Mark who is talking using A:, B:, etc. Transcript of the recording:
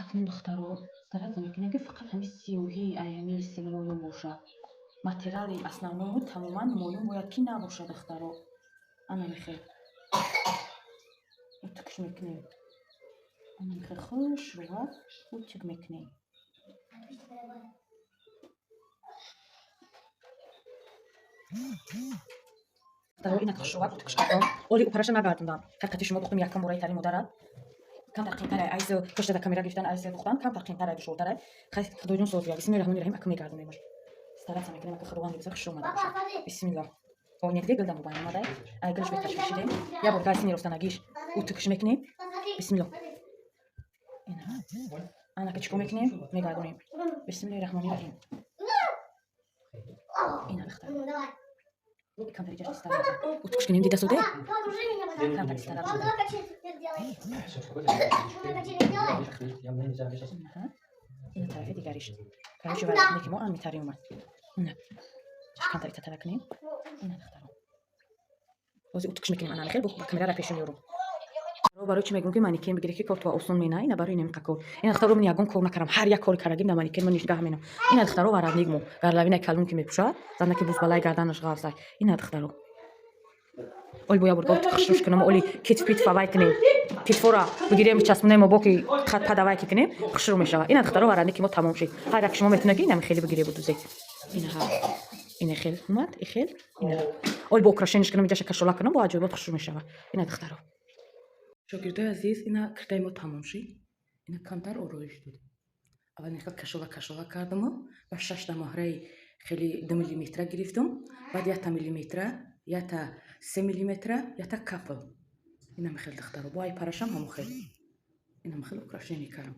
A: Акнун, духтаро, стараться мекунем, ки фақат ҳамин сиёҳӣ, ай ҳамин моюм бошад. Материали основной тамоман моюм бояд ки набошад, духтаро. Ана михел. Утюг ш мекунем. Ана михел хушрӯва утюг мекунем. Духтаро, инак хушрӯва утюг ш кардам. Оли упараша нагардондам. Ҳақиқати шумо духтум якам бораи тари модарат. Камтар қиинтарай, айз пушта камера гирифтан, айз духтан камтар қиинтарай, душвортарай. Хай, худоҷон соз бия. Бисмиллоҳи раҳмони раҳим. Ака мегардонемаш. Стараться мекунем, ака худованд бигзор хуш омада бошад. Бисмиллоҳ. О, нет, гилдам мубайн омадай. Ай гилш беташвишидем. Я бор гайсини ростанагиш утюг ш мекунем. Бисмиллоҳ. Ина. Анака чикор мекунем? Мегардонем. Бисмиллоҳи раҳмони раҳим. Ина, духтар. Камтар иҷаш тезтар. Утюг ш кунем, дида суде? Камтар тезтар. Ина тарафи дигариш. Короче, варақне ки мо амитари омад. Ина. Камтар итатара кунем. Ина, духтаро. Ҳозир утюг ш мекунем, ана хел ба камерара пешо меёрум. Барои чӣ мегӯм, ки манекен бигирӣ, ки кор то осон мена, ина барои инам кор. Ина, духтаро, ман ягон кор накардам. Ҳар як кори кардагим дар манекен ман нишгаҳ менам. Ина, духтаро, воротник мо. Горловина калон ки мепӯшад, занаки бузбалаи гарданаш ғафзай. Ина, духтаро. Оли боя бурга хушруш кунам, оли китф питфа вай кунем. Китфора бигирем, часпонем, боки хат падавай ки кунем, хушрӯ мешавад. Ина, духтаро, воротник и мо тамом шид. Ҳар як шумо метавонед, ки инам хеле бигире будузе. Ина ҳа. Ина хел омад, и хел. Ина. Оли бо украшение ш кунам, иҷаша кашола кунам, бо аҷоибот хушрӯ мешавад. Ина, духтаро. Шогирдои азиз, ина киртаи мо тамом шид. Ина камтар ороиш дод. Аввал ин хел кашола кашола кардаму ба шашта моҳраи хеле 2 миллиметра гирифтум, баъд якта миллиметра, якта 3 миллиметра, якта капл. Инам хел, духтаро, бо ай парашам ҳамо хел. Инам хел украшение кардам.